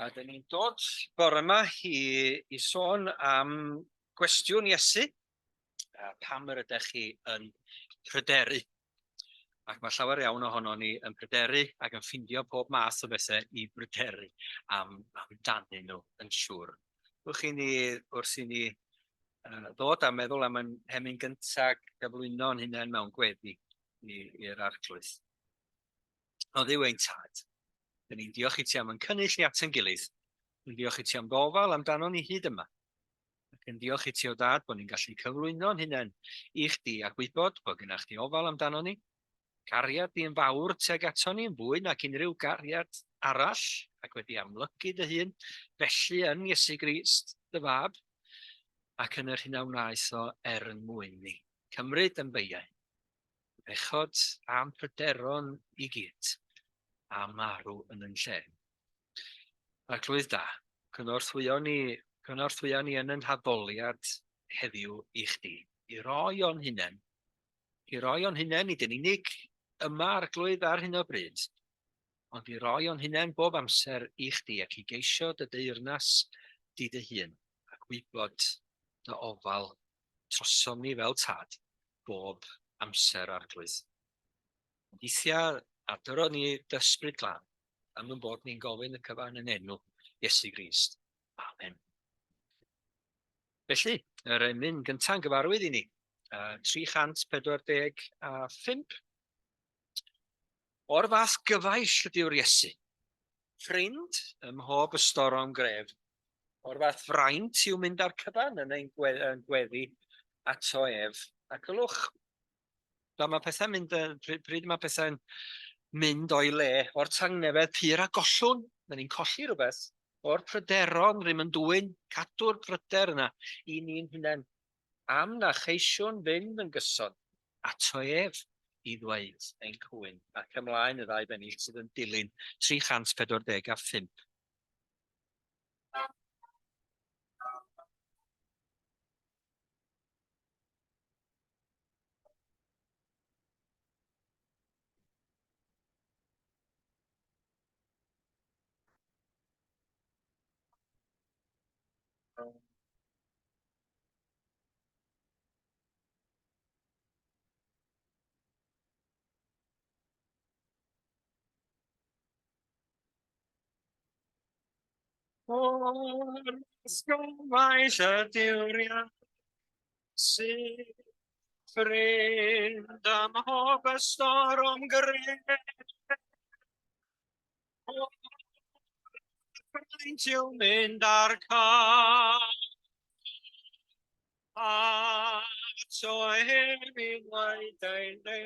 A dyn ni'n dod bore yma i, i sôn am gwestiwn Iesu, a pam yr ydych chi yn pryderu. Ac mae llawer iawn ohono ni yn pryderu ac yn ffindio pob math o bethau i bryderu am, amdanyn nhw yn siŵr. Wrth i ni, wrth i ni uh, ddod a meddwl am yn hemyn gyntaf gyflwyno'n hunain mewn gweddi i'r arglwydd. O Dduw ein Tad, dyn ni'n diolch i ti am yn cynnull ni at ein gilydd, yn diolch i ti am gofal amdano ni hyd yma, ac yn diolch i ti o Dad bod ni'n gallu cyflwyno'n hunain i chdi a gwybod bod gyda chdi ofal amdano ni, cariad di yn fawr tuag ato ni yn fwy nag unrhyw gariad arall ac wedi amlygu dy hun felly yn Iesu Grist, dy fab, ac yn yr hyn a wnaeth o er yn mwyn ni. Cymryd yn beiau. Bechod a'n pryderon i gyd, a marw yn yn lle. Arglwydd da, cynorthwyo ni, cynorthwyo ni yn yn haddoliad heddiw i chdi, i roi o'n hunain, i roi o'n hunain nid yn unig yma Arglwydd ar hyn o bryd, ond i roi o'n hunain bob amser i chdi ac i geisio dy deyrnas di dy hun, a gwybod dy ofal trosom ni fel tad bob amser, Arglwydd. Ond weithiau, a dyro ni d'Ysbryd Glân, am ein bod ni'n gofyn y cyfan yn enw Iesu Grist. Amen. Felly, yr emyn gyntaf yn gyfarwydd i ni, 345. O'r fath gyfaill ydyw'r Iesu, ffrind ym mhob ystorom gref, o'r fath fraint yw mynd â'r cyfan yn ein gweddi ato ef. A gylwch, fel mae pethau'n mynd, pryd, pryd mae pethau'n mynd o'i le, o'r tangnefedd pur a gollwn, mae ni'n colli rhywbeth, o'r pryderon rym yn dwyn, cadw'r pryder yna i ni'n hunain. Am na cheisiwn fynd yn gyson ato ef i ddweud ein cwyn, ac ymlaen y ddau bennill sydd yn dilyn 345. O'r ysgolfaeth ydyw'r Iesu, ffrind ym mhob ystorm gref. Faint yw mynd ar car ato ef i ddweud ei le.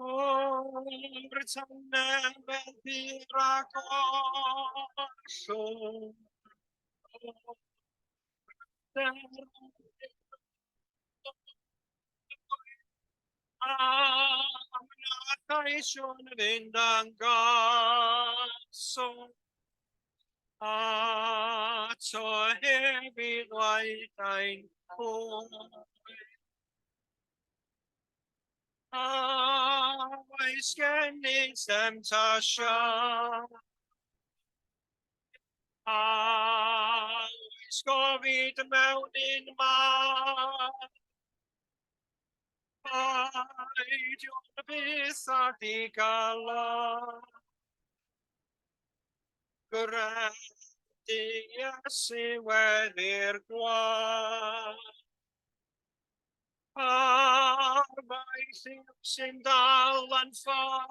O'r tangnefedd hir a gollwng, Am na cheisiwn fynd yn gyson ato ef i ddweud ein cwyn. A oes gennyt demtasiwn? A oes gofid mewn un man? Peidiwn byth â digalon. Gredu Iesu wedi'r gwan. A'r mae lliw sy'n dal yn ffyddlon.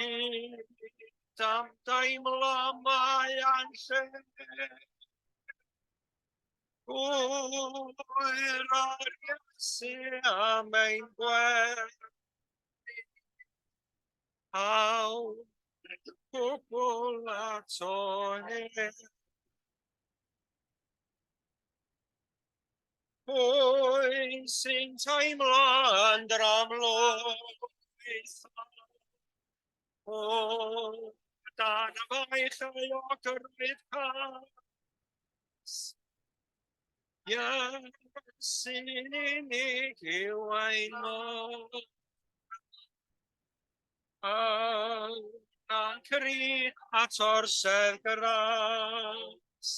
Hyd am deimlo mae a'n lle. Gwyr ar Iesu am ein gweddi. Hawl gwbl ato ef. Pwy sy'n teimlo yn dramlwyth? O, dan y faich a'i ogrwydd cas. Iesu'n unig yw ein nod. A'n at orsedd gras.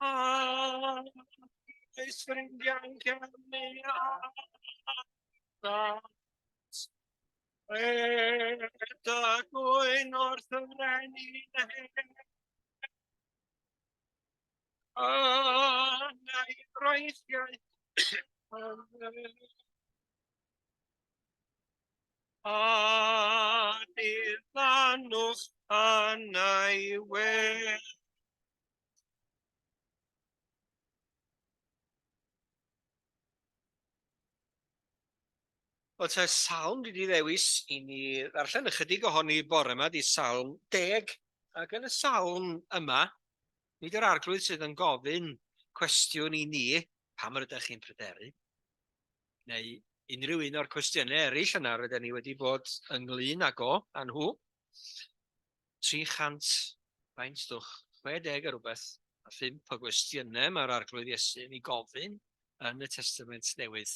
A'i ffrindiau'n cefnu at Rheda gwyn wrth y frenin Yn ei breichiau A diddanwch yn ei we. Wel te, salm dwi wedi ddewis i ni ddarllen ychydig ohoni bore yma di salm 10. Ac yn y salm yma, nid yr arglwydd sydd yn gofyn cwestiwn i ni, pam yr ydych chi'n pryderu? Neu unrhyw un o'r cwestiynau eraill yna rydyn ni wedi bod ynglyn ag o, a nhw. 300, faint dwch, 60 a rhywbeth, a 5 o gwestiynau mae'r arglwydd Iesu yn ei gofyn yn y Testament Newydd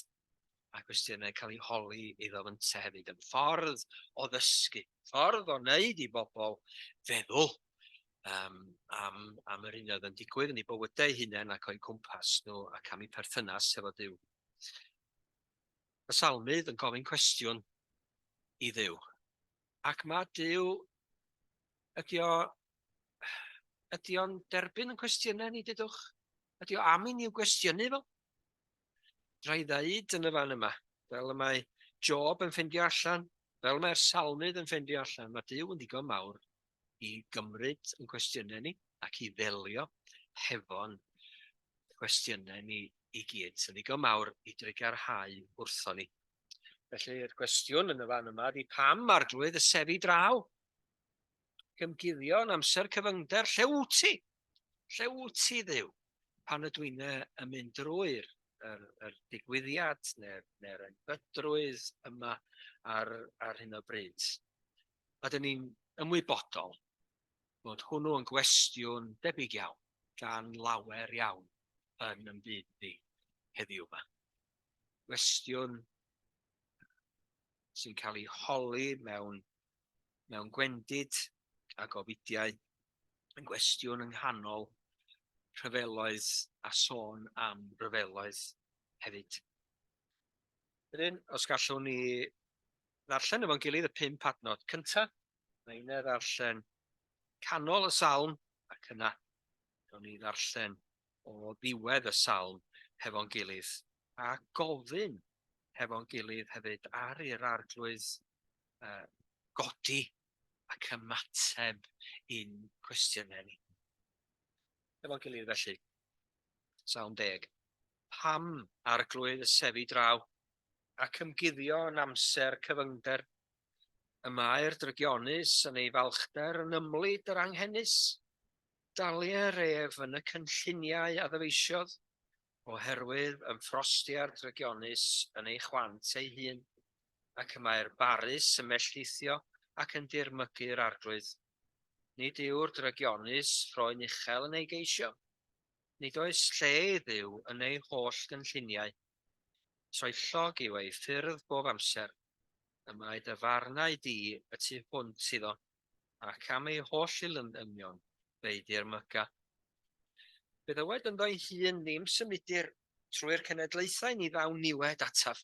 a gwestiynau cael eu holi iddo fynte hefyd yn ffordd o ddysgu, ffordd o wneud i bobl feddwl um, am, am yr hyn oedd yn digwydd yn eu bywydau eu hunain ac o'u cwmpas nhw ac am eu perthynas efo Duw. Y salmydd yn gofyn cwestiwn i Dduw. Ac mae Duw, ydy o, ydy o'n derbyn yn cwestiynau ni, dydwch? Ydy o am i ni'w gwestiynu fo? Rhaid ddeud yn y fan yma, fel y mae Job yn ffeindio allan, fel mae'r salmydd yn ffeindio allan, mae Duw yn ddigon mawr i gymryd yn cwestiynau ni ac i ddelio hefo'n cwestiynau ni i gyd. Sy'n ddigon mawr i drugarhau wrtho ni. Felly'r cwestiwn yn y fan yma ydy pam arglwydd y sefi draw? Gymguddio yn amser cyfyngder, lle wyt ti? Lle wyt ti, Dduw? Pan ydw i'n yn mynd drwy'r yr, yr digwyddiad neu'r neu enbydrwydd yma ar, ar hyn o bryd. A dyn ni'n ymwybodol bod hwnnw yn gwestiwn debyg iawn gan lawer iawn yn yn byd ni heddiw yma. Gwestiwn sy'n cael ei holi mewn mewn gwendid a gofidiau, yn gwestiwn yng nghanol rhyfeloedd a sôn am ryfeloedd hefyd. Wedyn, os gallwn ni ddarllen efo'n gilydd y pump adnod cyntaf, mae yna ddarllen canol y salm ac yna gawn ni ddarllen o ddiwedd y salm hefo'n gilydd a gofyn hefo'n gilydd hefyd ar i'r arglwydd uh, godi ac ymateb i'n cwestiynau ni. Efo'n gilydd felly, Salm 10. Pam arglwydd y sefi draw ac ymguddio yn amser cyfyngder? Y mae'r drygionus yn ei falchder yn ymlid yr anghenus. Dalier ef yn y cynlluniau a ddyfeisiodd, oherwydd ymffrostia'r drygionus yn ei chwant ei hun, ac y mae'r barus yn melltithio ac yn dirmygu'r arglwydd. Nid yw'r drygionus ffroen uchel yn ei geisio. Nid oes lle i Dduw yn ei holl gynlluniau. Troellog yw ei ffyrdd bob amser. Y mae dy farnau di y tu hwnt iddo, ac am ei holl elynion fe'i dirmyga. Fe ddywed ynddo'i hun, Ni'm symudir trwy'r cenedlaethau, ni ddaw niwed ataf.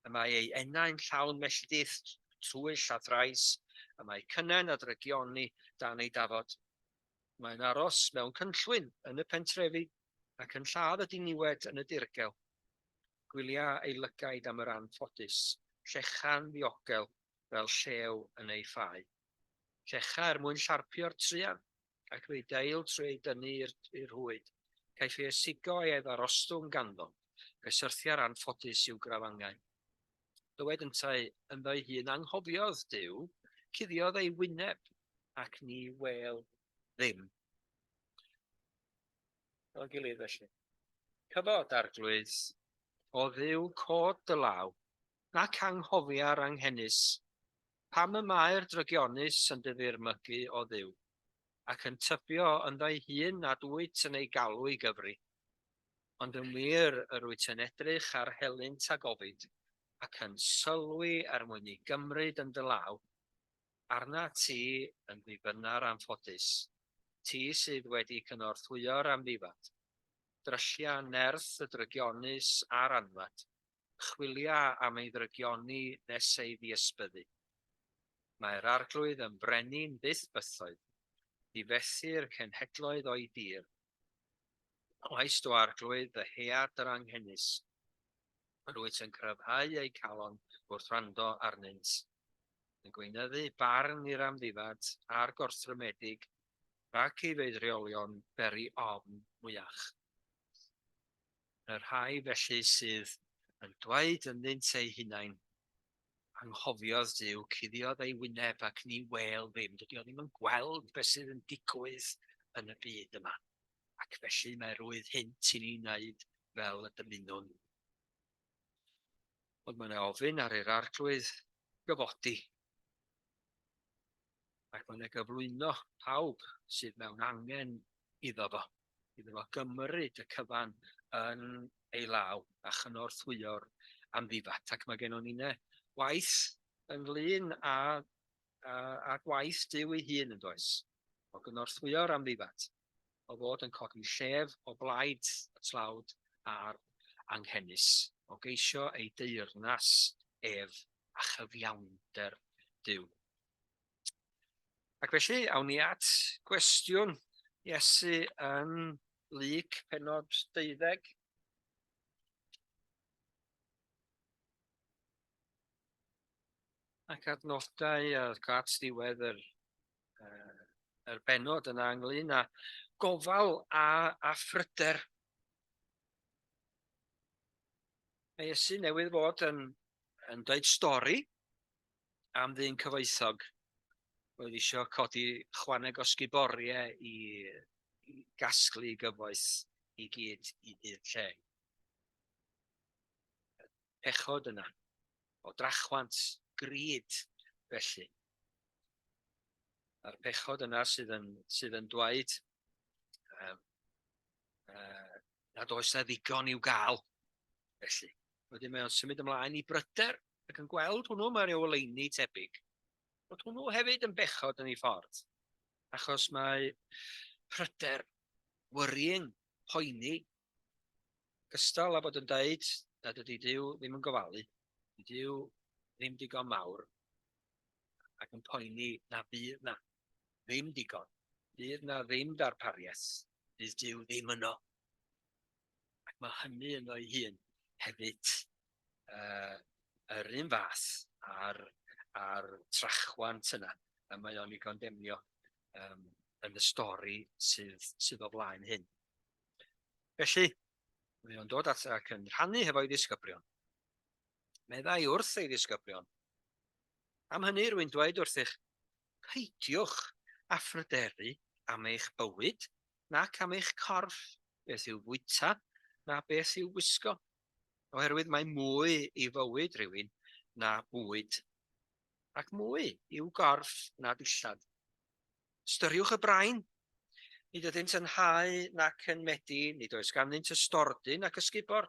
Y mae ei enau'n llawn melltith, twyll a thrais, y mae cynnen a drygioni dan ei dafod. Mae'n aros mewn cynllwyn yn y pentrefi, ac yn lladd y diniwed yn y dirgel. Gwylia ei lygaid am yr anffodus, llechan ddiogel fel llew yn ei ffau. Llecha er mwyn llarpio'r truan, ac fe'i deil trwy ei dynnu i'r rhwyd. Caiff ei ysigo a'i ddarostwng ganddo, fe syrthia'r anffodus i'w grafangau. Dywed yntau ynddo'i hun anghofiodd Duw, cuddiodd ei wyneb, ac ni wel ddim. Fel gilydd felly. Cyfod, Arglwydd, o Dduw cod dy law, nac anghofia'r anghenus, Pam y mae'r drygionus yn dy ddirmygu, O Dduw, ac yn tybio ynddo'i hun nad wyt yn ei galw i gyfri? Ond yn wir yr wyt yn edrych ar helynt a gofid, ac yn sylwi er mwyn ei gymryd yn dy law. Arna ti yn ddibynnar anffodus, ti sydd wedi cynorthwyo'r amddifad. Dryllia nerth y drygionus a'r anfad, chwilia am ei ddrygioni nes ei ddiysbyddu. Mae'r Arglwydd yn frenin byth bythoedd, difethu'r cenhedloedd o'i dir. Oes do Arglwydd ddyhead yr anghenus, yr wyt yn cryfhau eu calon wrth wrando arnynt, yn gweinyddu barn i'r amddifad a'r gorthrymedig, rhag i feidriolion beri ofn mwyach. Y rhai felly sydd yn dweud ynddynt eu hunain, Anghofiodd Duw, cuddiodd ei wyneb ac ni wêl ddim. Dydy o ddim yn gweld beth sydd yn digwydd yn y byd yma. Ac felly mae rwydd hynt i ni wneud fel y dymunwn. Ond mae yna ofyn ar i'r Arglwydd gyfodi. Ac mae yna gyflwyno pawb sydd mewn angen iddo fo, iddo fo gymryd y cyfan yn ei law a chynorthwyo'r amddifad. Ac mae gennon ni'n waith ynglyn â, â, â gwaith Duw ei hun yn does, o gynorthwyo'r amddifad, o fod yn codi llef o blaid y tlawd a'r anghenus, o geisio ei deyrnas ef a chyfiawnder Duw. Ac felly, awn ni at gwestiwn Iesu yn Luc penod 12. Ac adnodau ac at ddiwedd yr, uh, yr benod yna ynglyn â gofal a, a phryder. Mae Iesu newydd fod yn, yn dweud stori am ddyn cyfoethog oedd eisiau codi chwaneg o sguboriau i, i gasglu gyfoeth i gyd i un lle. Pechod yna, o drachwant, grid, felly. A'r pechod yna sydd yn, sydd yn dweud um, nad oes na ddigon i'w gael, felly. Wedyn mae o'n symud ymlaen i bryder ac yn gweld hwnnw mae rhyw oleuni tebyg, bod hwnnw hefyd yn bechod yn ei ffordd, achos mae pryder, worrying, poeni, gystal â bod yn dweud nad ydy Duw ddim yn gofalu, Duw ddim digon mawr, ac yn poeni na fydd na ddim digon, fydd na ddim darpariaeth, fydd Duw ddim yno. Ac mae hynny ynddo ei hun hefyd uh, yr un fath a'r, a'r trachwant yna y mae o'n ei gondemnio um, yn y stori sydd, sydd o flaen hyn. Felly, mae o'n dod at ac yn rhannu hefo'i ddisgyblion. Meddai wrth ei ddisgyblion, Am hynny rwy'n dweud wrthych, peidiwch â phryderu am eich bywyd, nac am eich corff, beth i'w fwyta, na beth i'w wisgo. Oherwydd mae mwy i fywyd rhywun na bwyd, ac mwy i'w gorff na dillad. Ystyriwch y brain. Nid ydynt yn hau nac yn medi, nid oes ganddynt ystordy nac ysgubor,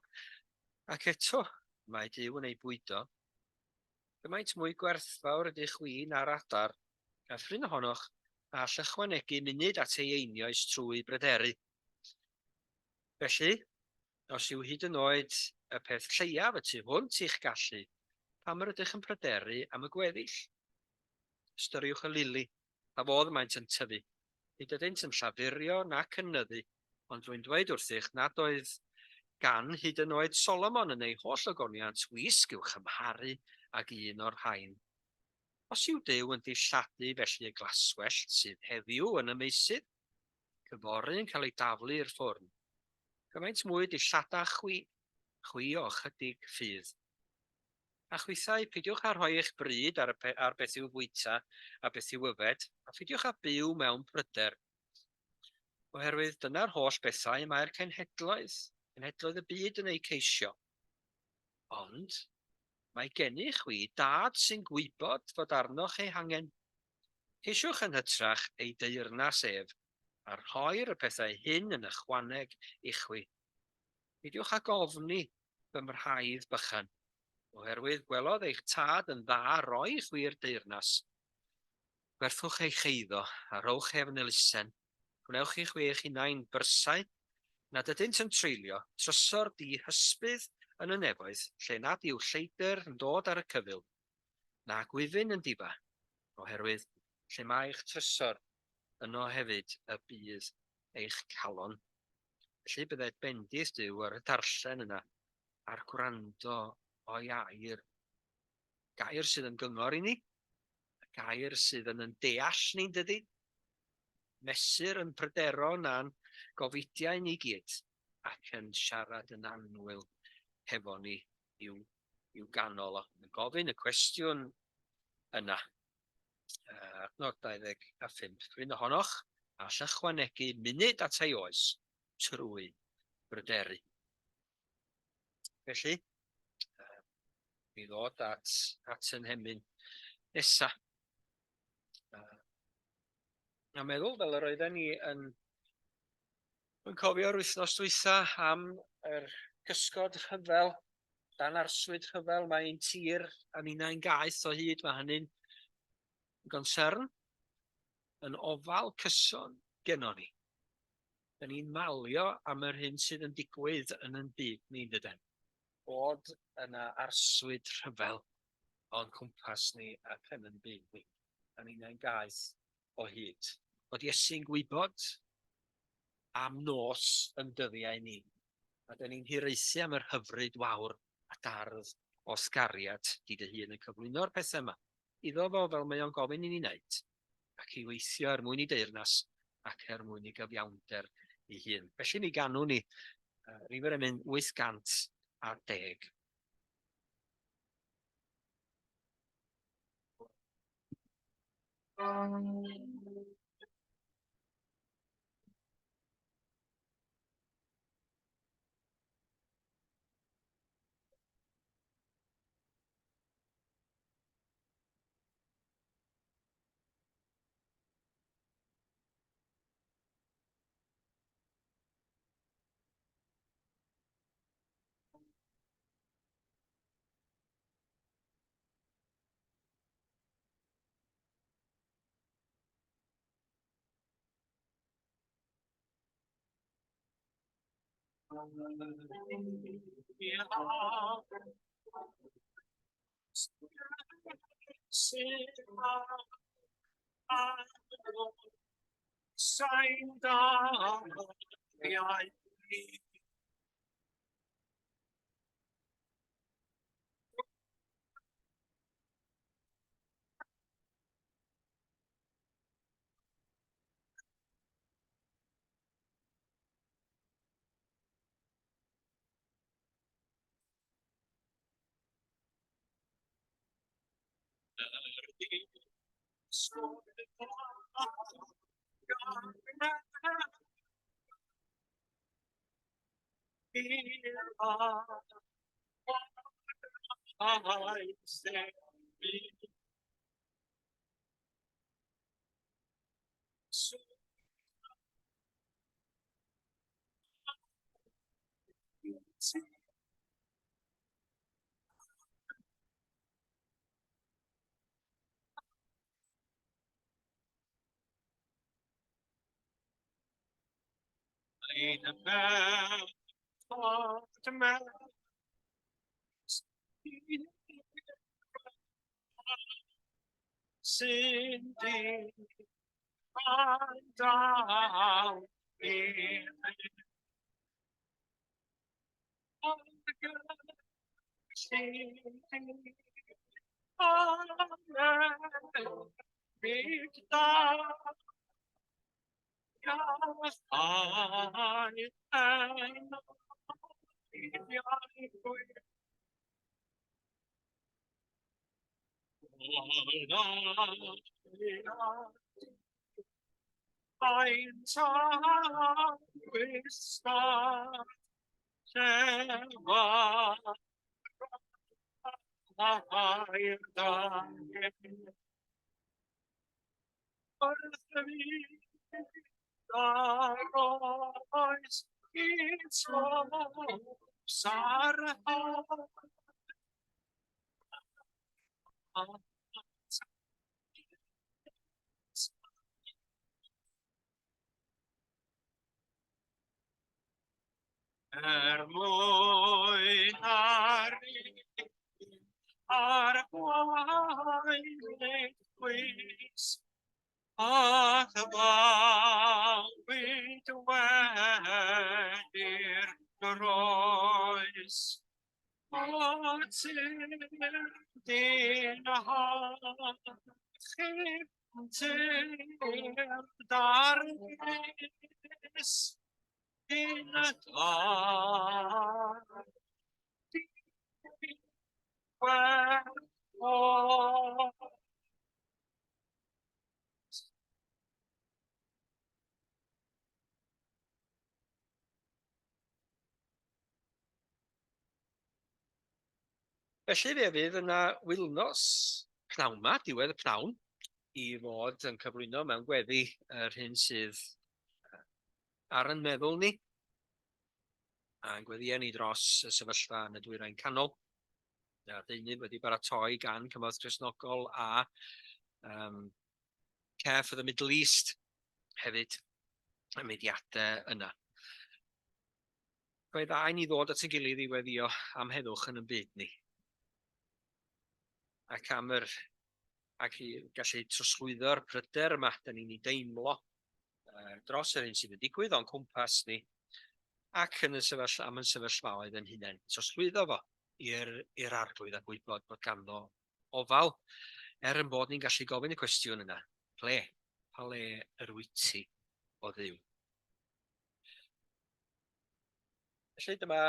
ac eto mae Duw yn eu bwydo. Gymaint mwy gwerthfawr ydych chwi na'r adar, a phrin ohonoch a all ychwanegu munud at ei einioes trwy bryderu. Felly, os yw hyd yn oed y peth lleiaf y tu hwnt i'ch gallu, pam yr ydych yn pryderu am y gweddill? Ystyriwch y lili, pa fodd maent yn tyfu. Nid ydynt yn llafurio nac yn nyddu, ond rwy'n dweud wrthych nad oedd gan hyd yn oed Solomon yn ei holl ogoniant wisg i'w chymharu ag un o'r rhain. Os yw Duw yn dilladu felly y glaswellt sydd heddiw yn y meysydd, ac yfory yn cael ei daflu i'r ffwrn, gymaint mwy dilladach chwi, chwi o ychydig ffydd. A chwithau, peidiwch â rhoi eich bryd ar, y, ar beth i'w fwyta a beth i'w yfed, a pheidiwch â byw mewn pryder. Oherwydd dyna'r holl bethau mae'r cenhedloedd, cenhedloedd y byd yn eu ceisio. Ond mae gennych chwi dad sy'n gwybod fod arnoch ei hangen. Ceisiwch yn hytrach ei deyrnas ef, a rhoir y pethau hyn yn ychwaneg i chwi. Peidiwch ag ofni fy mrhaidd bychan, oherwydd gwelodd eich tad yn dda roi chwi'r deyrnas. Gwerthwch eich eiddo a rhowch ef yn elusen, gwnewch i chwi eich hunain byrsau nad ydynt yn treulio, trysor dihysbydd yn y nefoedd, lle nad yw lleidr yn dod ar y cyfyl, na gwyfyn yn difa, oherwydd lle mae eich trysor, yno hefyd y bydd eich calon. Felly byddai bendith Duw ar y darllen yna, a'r gwrando o'i air. Gair sydd yn gyngor i ni, gair sydd yn yn deall ni'n dydy, mesur yn pryderon a'n gofidiau ni gyd, ac yn siarad yn annwyl hefo ni i'w, i'w ganol o. Yn gofyn y cwestiwn yna, adnod 25, prin ohonoch all ychwanegu munud at ei oes trwy bryderu. Felly, mi ddod at, at yn hemyn nesa. A meddwl fel yr oedden ni yn, yn cofio'r wythnos dwytha am yr cysgod rhyfel, dan arswyd rhyfel, mae ein tir a ninnau'n gaeth o hyd, mae hynny'n gonsern, yn ofal cyson gennon ni. Da ni'n malio am yr hyn sydd yn digwydd yn yn byd ni, dyden? Bod yna arswyd rhyfel o'n cwmpas ni ac yn yn byd ni. Da ni'n gaeth o hyd. Bod Iesu'n gwybod am nos yn dyddiau ni. A da ni'n hiraethu am yr hyfryd wawr a dardd o sgariad di dy hun yn cyflwyno'r pethau yma iddo fo fel mae o'n gofyn i ni wneud, ac i weithio er mwyn i deyrnas ac er mwyn i gyfiawnder ei hun. Felly mi ganwn ni rhif yr emyn 810. Sain da Sy'n dal Ein chwys, a ddawyd wedi'r groes. O tyrd i'n hachub, tyrd ar frys, yn dal Felly fe fydd yna wylnos pnawn 'ma, diwedd y pnawn, i fod yn cyflwyno mewn gweddi yr hyn sydd ar yn meddwl ni, a'n gweddïau ni dros y sefyllfa yn y Dwyrain Canol. A'r deunydd wedi baratoi gan Cymorth Cristnogol a um, Care for the Middle East hefyd, y mudiadau yna. Roedd dda i ni ddod at ei gilydd i weddio am heddwch yn y byd ni. Ac am yr ac i gallu trosglwyddo'r pryder yma da ni'n ei deimlo dros yr hyn sydd yn digwydd o'n cwmpas ni ac yn y sefyll am yn sefyllfaoedd yn hunain. Trosglwyddo fo i'r i'r arglwydd a gwybod bod ganddo ofal, er yn bod ni'n gallu gofyn y cwestiwn yna, ple, pa le yr wyt ti o Dduw? Felly dyma,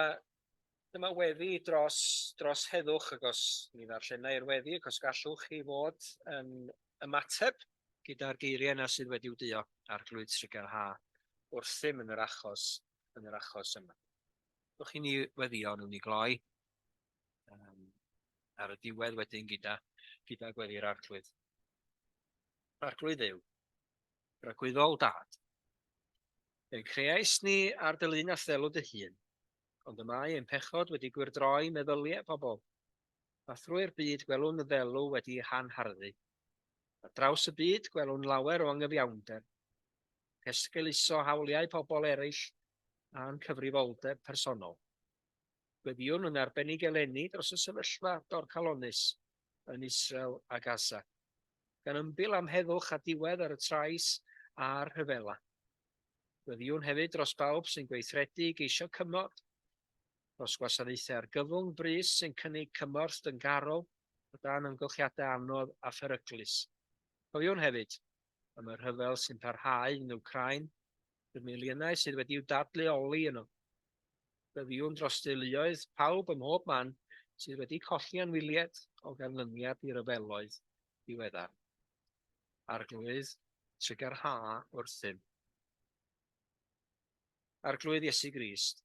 dyma weddi dros, dros heddwch, ac os mi ddarllenai i'r weddi, ac os gallwch chi fod yn ymateb gyda'r geiriau yna sydd wedi'w duo, Arglwydd Trugar Ha, wrthym yn yr achos, yn yr achos yma. Dwch i ni weddio nhw'n i gloi um, ar y diwedd wedyn gyda, gyda gweddi'r Arglwydd. Arglwydd Dduw, dragwyddol Dad, Fe'n creais ni ar dy lun a'th ddelw dy hun, ond y mae ein pechod wedi gwyrdroi meddyliau pobl, a thrwy'r byd gwelwn y ddelw wedi ei hanharddu. Ar draws y byd gwelwn lawer o angyfiawnder, ac esgeuluso hawliau pobl eraill a'n cyfrifoldeb personol. Gweddïwn yn arbennig eleni dros y sefyllfa dorcalonnus yn Israel a Gaza, gan ymbil am heddwch a diwedd ar y trais a'r rhyfela. Gweddïwn hefyd dros bawb sy'n gweithredu i geisio cymorth, dros gwasanaethau argyfwng brys sy'n cynnig cymorth dyngarol o dan amgylchiadau anodd a pheryglus. Cofiwn hefyd am y rhyfel sy'n parhau yn Wcráin, y miliynau sydd wedi'u dadleoli yno. Gweddïwn dros deuluoedd pawb ym mhob man sydd wedi colli anwyliaid o ganlyniad i ryfeloedd diweddar. Arglwydd, trugarha wrthym. Arglwydd Iesu Grist,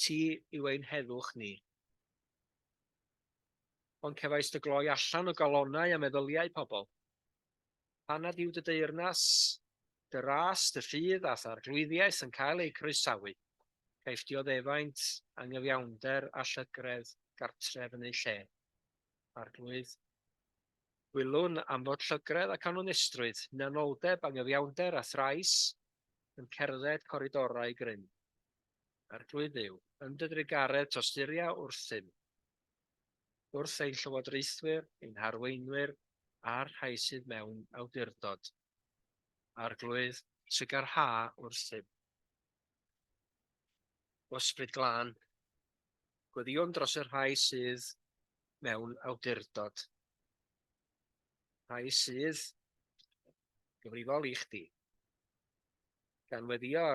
ti yw ein heddwch ni. Ond cefais dy gloi allan o galonnau a meddyliau pobl. Pan nad yw dy deyrnas, dy ras, dy ffydd a'th arglwyddiaeth yn cael eu croesawu, caiff dioddefaint, anghyfiawnder a llygredd gartref yn eu lle. Arglwydd, gwylwn am fod llygredd ac anonestrwydd, hunanoldeb, anghyfiawnder a thrais yn cerdded coridorau grym. Arglwydd Dduw, yn dy drugaredd tosturia wrthym, wrth ein llywodraethwyr, ein harweinwyr, a'r rhai sydd mewn awdurdod. Arglwydd, trugarha wrthym. O Ysbryd Glân, gweddïwn dros y rhai sydd mewn awdurdod, rhai sydd gyfrifol i chdi. Gan weddïo,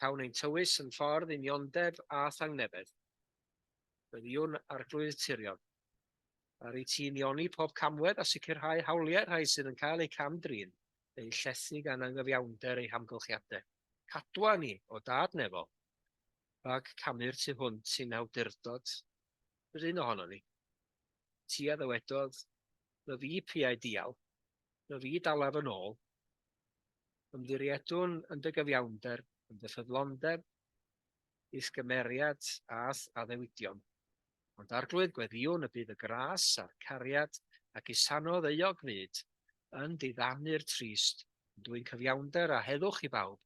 cawn ein tywys yn ffordd uniondeb a thangnefedd. Gweddïwn Arglwydd Tirion, ar i ti unioni pob camwedd a sicrhau hawliau'r rhai sydd yn cael eu cam-drin, eu llethu gan angyfiawnder eu hamgylchiadau. Cadwa ni, o Dad nefol, rhag camu'r tu hwnt i'n awdurdod, yr un ohonon ni. Ti a ddywedodd, Na fi piau dial, na fi dalaf yn ôl. Ymddiriedwn yn dy gyfiawnder, yn dy ffyddlondeb, i'th gymeriad a'th addewidion. Ond Arglwydd, gweddïwn y bydd y gras a'r cariad a gusanodd euog fyd yn diddanu'r trist, yn dwyn cyfiawnder a heddwch i bawb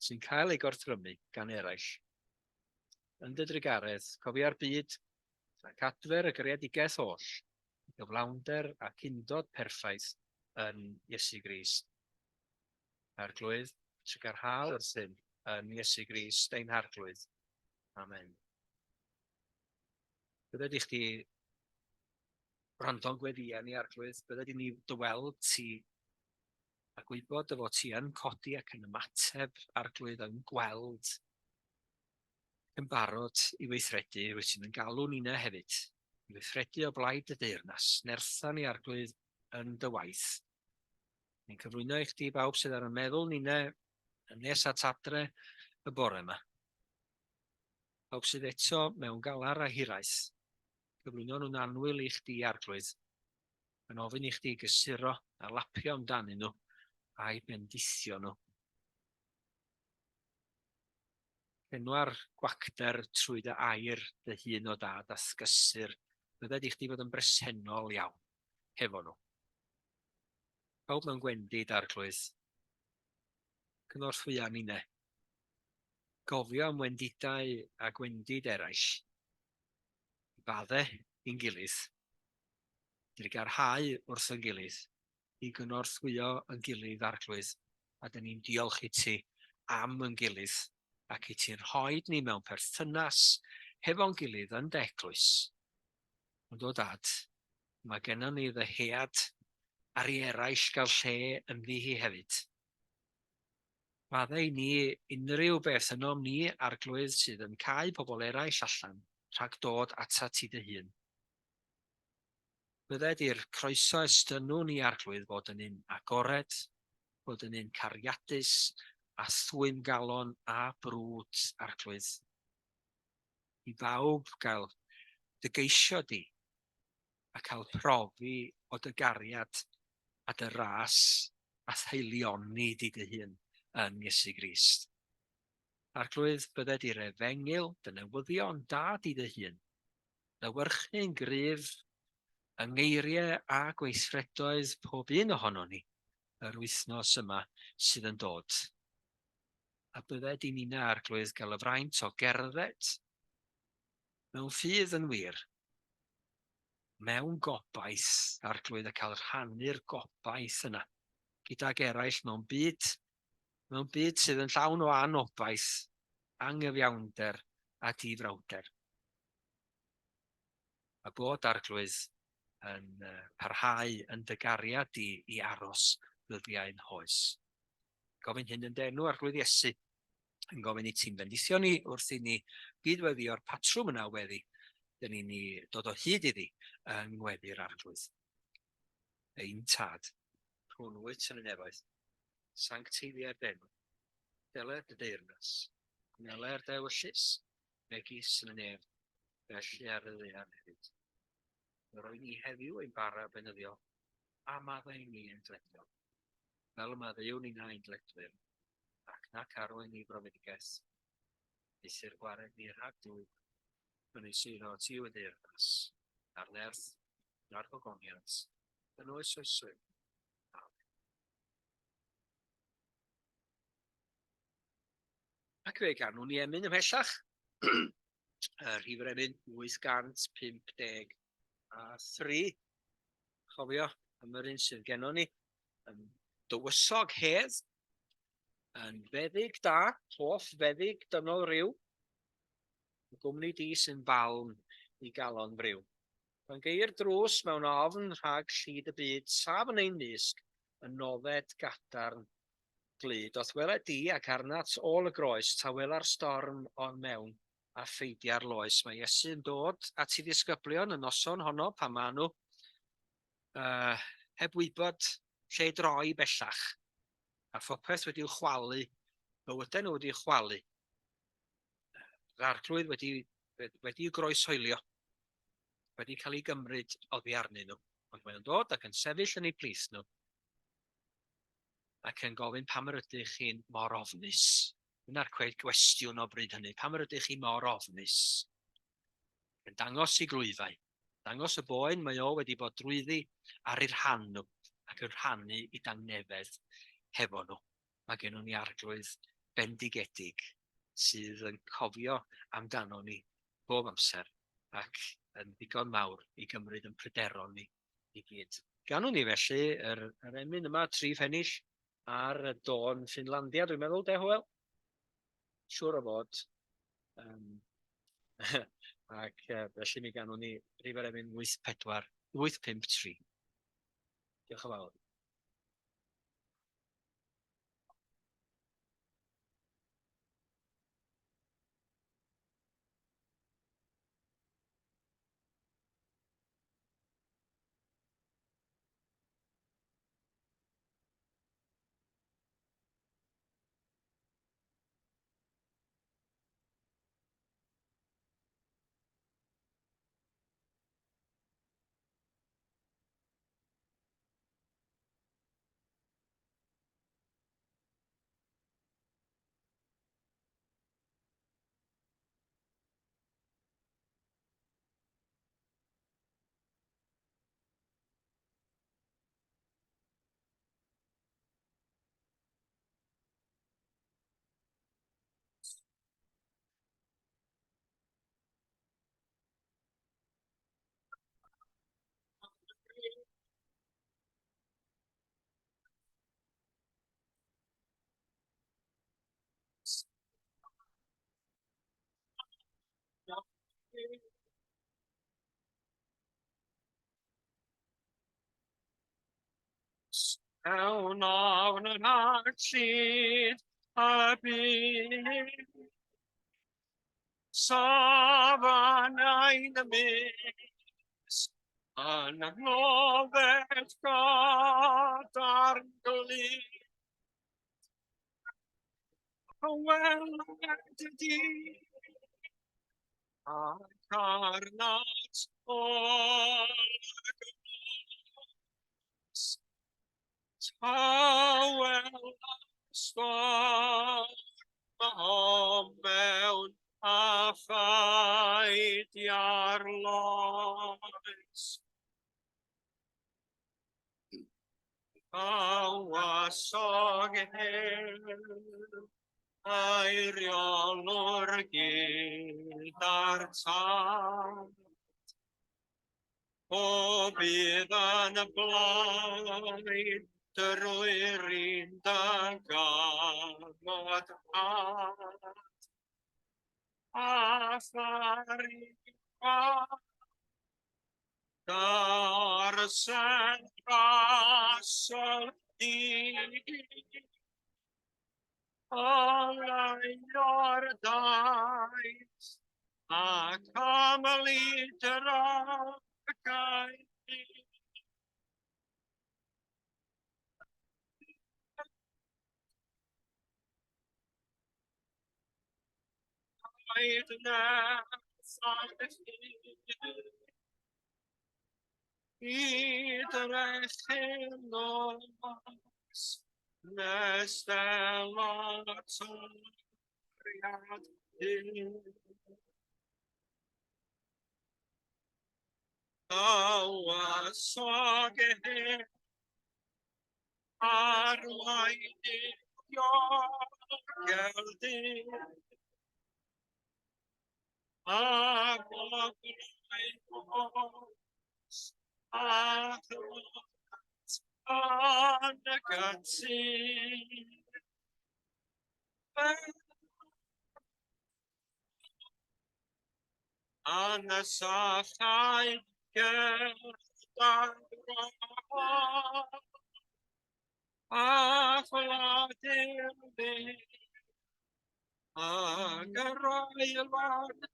sy'n cael eu gorthrymu gan eraill. Yn dy drugaredd, cofia'r byd ac adfer y greadigaeth oll, gyflawnder ac undod perffaith yn Iesu Grist. Arglwydd, trugarha wrthym yn Iesu Grist ein Harglwydd. Amen. Bydded i chdi wrando'n gweddïau ni, Arglwydd, bydded i ni dy weld ti a gwybod dy fod ti yn codi ac yn ymateb, Arglwydd, yn gweld, yn barod i weithredu, wyt ti'n yn galw ninnau hefyd, i weithredu o blaid dy deyrnas, nertha ni, Arglwydd, yn dy waith. Ni'n cyflwyno i chdi bawb sydd ar y meddwl ninnau yn nes at adre y bore yma. Pawb sydd eto mewn galar a hiraeth, cyflwyno nhw'n annwyl i chdi, Arglwydd, yn ofyn i chdi gysuro a lapio amdanyn nhw a'i bendithio nhw. Llenwa'r gwacter trwy dy air dy hun o dad a'th gysur, bydded i chdi fod yn bresennol iawn hefo nhw. Pawb mewn gwendid, Arglwydd. Cynorthwya ninne. Gofio am wendidau a gwendid eraill. I fadde i'n gilydd. Drugarhau wrth yn gilydd. I gynorthwyo yn gilydd, Arglwydd. A dyn ni'n diolch i ti am yn gilydd ac i ti'n rhoid ni mewn perthynas hefo'n gilydd yn dy eglwys. Ond o Dad, mae gennon ni ddyhead ar i eraill gael lle ynddi hi hefyd. Maddau i ni unrhyw beth ynom ni, Arglwydd, sydd yn cau pobl eraill allan rhag dod atat ti dy hun. Bydded i'r croeso estynnwn ni, Arglwydd, fod yn un agored, fod yn un cariadus a thwymgalon a brwd, Arglwydd. I bawb gael dy geisio di a cael profi o dy gariad a dy ras a theilioni di dy hun yn Iesu Grist. Arglwydd, bydded i'r efengyl dy newyddion da di dy hun, lewyrchu'n gryf yng ngeiriau a gweithredoedd pob un ohonon ni yr wythnos yma sydd yn dod. A bydded i ninna, Arglwydd, gael y fraint o gerdded mewn ffydd yn wir, mewn gobaith, Arglwydd, a cael rhannu'r gobaith yna gydag eraill mewn byd, mewn byd sydd yn llawn o anobaith, anghyfiawnder a difrawder. A bod, Arglwydd, yn parhau yn dy gariad di i aros ddyddiau'n hoes. Gofyn hyn yn dy enw, Arglwydd Iesu, yn gofyn i ti'n bendithio ni wrth i ni gyd-weddïo'r patrwm yna o weddi. Dyn ni'n ni dod o hyd iddi yng ngweddi'r Arglwydd. Ein Tad, rhwn wyt yn y nefoedd, sancteiddia'r d'enw, deler dy deyrnas, gwneler dy ewyllys, megis yn y nef, felly ar y ddaear hefyd. Roi ni heddiw ein bara beunyddiol, a maddau ni ein dyledion, fel y maddeuwn ninnau ein dyledwyr, ac nac arwain ni brofedigaeth, eithr gwared ni rhag drwg, yn ei suddo ti yw y deyrnas, a'r nerth, na'r gogoniant, yn oes oesoedd. Amen. Ac fe ganwn ni emyn ymhellach. Y rhif yr emyn 853. Chofio am yr un sydd gennon ni. Yn dywysog hedd, yn feddyg da, hoff feddyg dynol ryw, y gwmni di sy'n falm i galon friw. Pan geir drws mewn ofn rhag llid y byd, saf yn ein mysg, yn nodded gadarn glud. O'th weled di ac arnat ôl y groes, tawela'r storm o'n mewn a pheidia'r loes. Mae Iesu'n dod at ei ddisgyblion y noson honno pan maen nhw heb wybod lle i droi bellach, a phopeth wedi'w chwalu, bywydau nhw wedi'u chwalu. Yr Arglwydd wedi, wedi'u groeshoelio, wedi cael ei gymryd oddi arnyn nhw. Ond mae'n dod ac yn sefyll yn eu plith nhw ac yn gofyn pam yr ydych chi'n mor ofnus. Dyna'r cwestiwn o bryd hynny, pam yr ydych chi mor ofnus? Yn dangos i glwyfau, dangos y boen mae o wedi bod drwyddi ar eu rhan nhw ac yn rhannu i dangnefedd hefo nhw. Mae gennym ni Arglwydd bendigedig sydd yn cofio amdano ni bob amser ac yn ddigon mawr i gymryd yn pryderon ni. i gyd. Ganwn ni felly yr, yr emyn yma, tri phennill, ar y dôn Ffinlandia, dwi'n meddwl, de Hywel? Siŵr o fod. Um, ac felly mi ganwn ni rhif yr emyn 84, 853. Diolch yn fawr. Mewn ofn rhag llid y byd, Safanau'n ymysg, yn ngofed gadarn glyd. Weled di ac arnat ôl y Tawel storm mewn a phaid iar loes. Tywysog hyn, eiriolwr gyda'r tad. O bydd yn y blaid drwy'r un dyganod ad. A thari Darllen basol di, olau'r daith, ac amlyd dragau di. Paid nes I drechu'n nos, nes delo toriad hyn. Tywysog hyn, arweinydd diogel dyn. A a yn y gytûn. Yn y sallai gyda'r a chladur byd. Ag yr aelod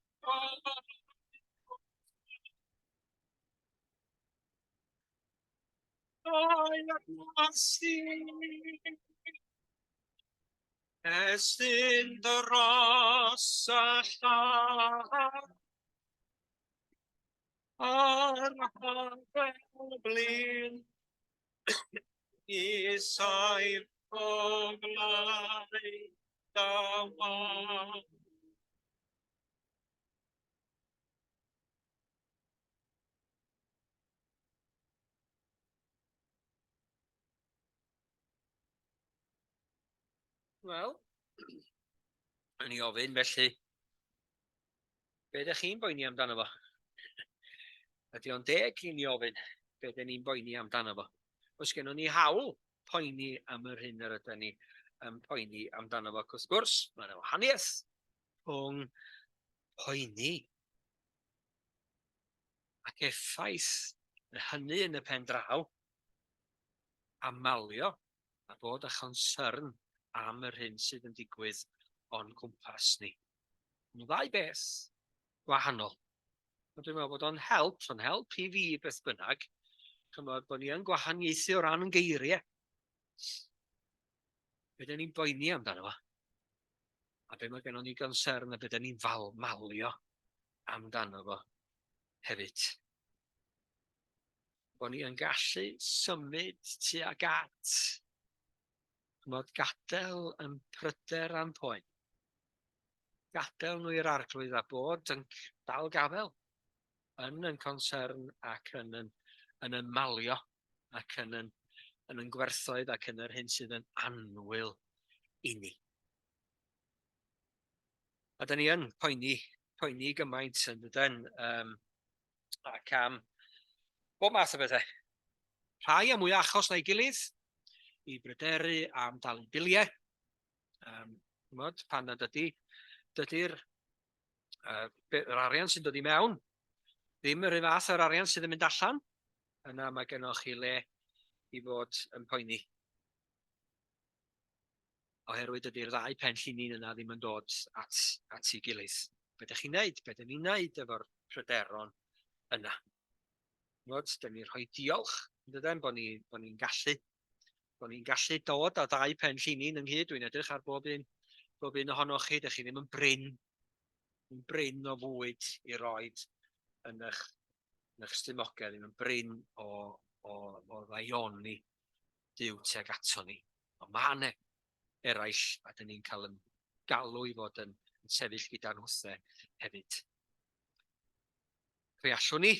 Estyn dros y llaw Ar hafel blin I saif o flaen dy Wel, yn i ofyn felly, be ydych chi'n boeni amdano fo? Ydy o'n deg i ni ofyn? Be dyn ni'n boeni amdano fo? Oes gennym ni hawl poeni am yr hyn yr ydyn ni yn poeni amdano fo? Ac wrth gwrs, mae yna wahaniaeth rhwng poeni ac effaith hynny yn y pen draw a malio a bod â chonsyrn am yr hyn sydd yn digwydd o'n cwmpas ni. Mae'n ddau beth gwahanol. Ond dwi'n meddwl bod o'n help, o'n help i fi beth bynnag, chymod, bod ni yn gwahaniaethu o ran yn geiriau. Be dyn ni'n boeni amdano fo? A be mae gennon ni gonsern a be dyn ni'n fal malio amdano fo hefyd. Bod ni yn gallu symud tuag at chymod, gadael yn pryder a'n poen. Gadael nhw i'r arglwydd a bod yn dal gafel yn yn concern ac yn yn, yn yn malio ac yn yn, yn yn gwerthoedd ac yn yr hyn sydd yn annwyl i ni. A da ni yn poeni, poeni gymaint yn dydyn, ac am bob math o bethau. Rhai am mwy achos na'i gilydd, i bryderu am dalu biliau. Chymod, pan nad ydy, dydy'r uh, yr arian sy'n dod i mewn ddim yr un fath â'r arian sydd yn mynd allan, yna mae gennych chi le i fod yn poeni. Oherwydd dydy'r ddau pen llinyn yna ddim yn dod at, at ei gilydd. Be ydych chi'n neud? Be ydych ni'n neud efo'r pryderon yna? Ch'mod, 'dan ni'n rhoi diolch, yn dyden, bod ni, bod ni'n gallu, bod ni'n gallu dod â ddau pen llinyn ynghyd. Dwi'n edrych ar bob un, bob un ohonoch chi, dych chi ddim yn brin, yn brin o fwyd i roed yn eich, yn eich stumogau, ddim yn brin o, o, o ddaioni Duw tuag ato ni. Ond mae yna eraill a dyn ni'n cael yn galw i fod yn, yn sefyll gyda nhwthe hefyd. Fe allwn ni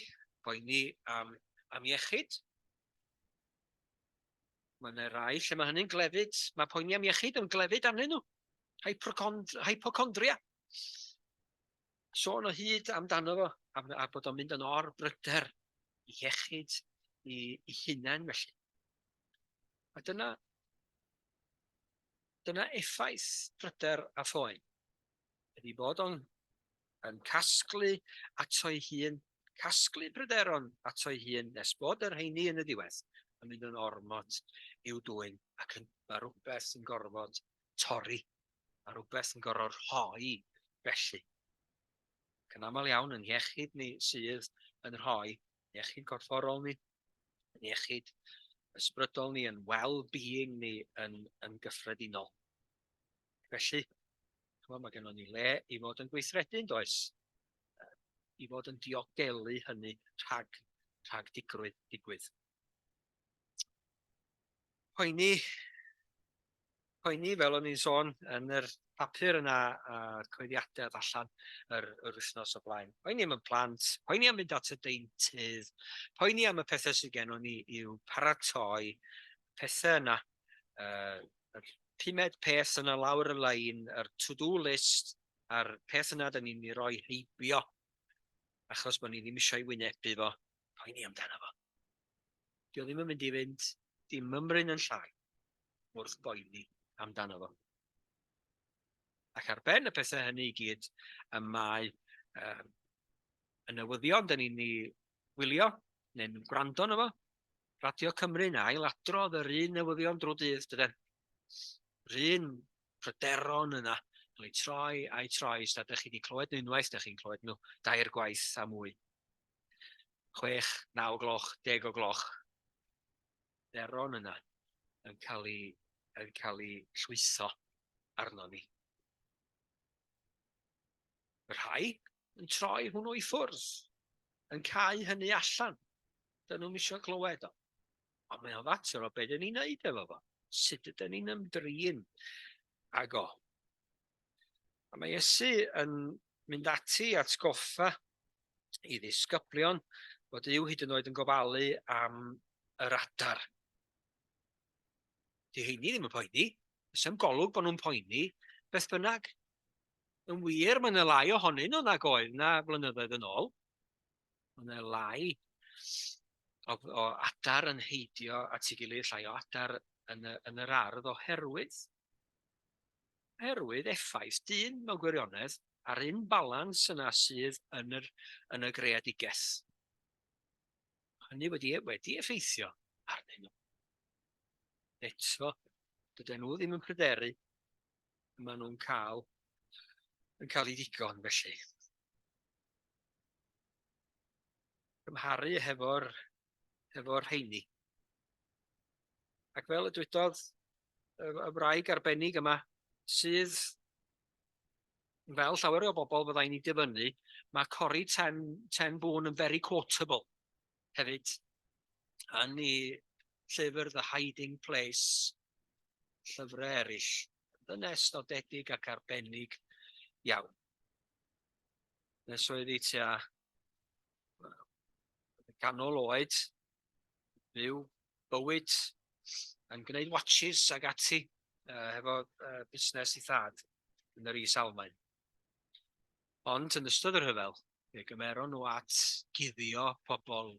boeni am, am iechyd. Mae yna rai lle mae hynny'n glefyd, mae poeni am iechyd yn glefyd arnyn nhw. Hypochondria. Sôn o hyd amdano fo, a, a bod o'n mynd yn or bryder i iechyd, i, i hunain felly. A dyna, dyna effaith pryder a phoen. Ydy bod o'n yn casglu ato'i hun, casglu pryderon ato'i hun nes bod y rheini yn y diwedd yn mynd yn ormod i'w dwyn ac yn, mae rhywbeth yn gorfod torri, mae rhywbeth yn gorfod rhoi felly. Ac yn aml iawn yn iechyd ni sydd yn rhoi iechyd corfforol ni, yn iechyd ysbrydol ni, yn well-being ni yn, yn gyffredinol. Felly, chymod, mae gennym ni le i fod yn gweithredu, yn does? I fod yn diogelu hynny rhag, rhag digrwydd, digwydd. Poeni, poeni, fel o'n i'n sôn yn yr papur yna a'r coeddiadau allan yr, yr wythnos o blaen. Poeni am y plant, poeni am fynd at y deintydd, poeni am y pethau sydd gennym ni i'w paratoi, pethau yna, yr pumed peth yna lawr y lein, yr to-do list, a'r peth yna da ni'n ei roi heibio, achos bod ni ddim eisiau ei wynebu fo, poeni amdano fo. Dio ddim yn mynd i fynd dim mymryn yn llai wrth boeni amdano fo. Ac ar ben y pethau hynny i gyd, y mae um, y newyddion da ni'n ei wylio, neu'n gwrando arno fo, Radio Cymru'n ailadrodd yr un newyddion drwy dydd, dyden? Yr un pryderon yna, cael eu troi a'u troi, os ydych chi wedi clywed nhw unwaith, ydych chi'n clywed nhw dair gwaith a mwy. 6, 9 gloch, 10 o gloch. Pryderon yna yn cael eu, yn cael eu llwytho arno ni. Y rhai yn troi hwnnw i ffwrdd, yn cau hynny allan. Dyn nhw'm eisiau clywed o. Ond mae o'n fater o beth dyn ni'n neud efo fo. Sut ydyn ni'n ymdrin ag o. A mae Iesu yn mynd ati i atgoffa i ddisgyblion bod Duw hyd yn oed yn gofalu am yr adar. Di heini ddim yn poeni. Does am golwg bod nhw'n poeni, beth bynnag. Yn wir, mae yna lai ohonyn nhw nag oedd na flynyddoedd yn ôl. Mae yna lai O adar yn heidio at ei gilydd, llai o adar yn yr ardd oherwydd effaith dyn mewn gwirionedd a'r imbalance yna sydd yn y greadigaeth. Hynny wedi effeithio arnyn nhw. Eto, dydyn nhw ddim yn pryderu, maen nhw'n cael ei ddigon felly. Cymharu hefo'r rheini. Ac fel y dwedodd y wraig arbennig yma, sydd fel llawer o bobl fyddai'n ei dyfynnu, mae Corrie ten Boom yn very quotable hefyd. Yn ei llyfr The Hiding Place, llyfrau eraill, ddynes nodedig ac arbennig iawn. Nes oedd hi tua ganol oed, byw bywyd yn gwneud watches ag ati hefo busnes ei thad yn yr Is Almaen. Ond yn ystod y rhyfel, fe gymeron nhw at guddio pobl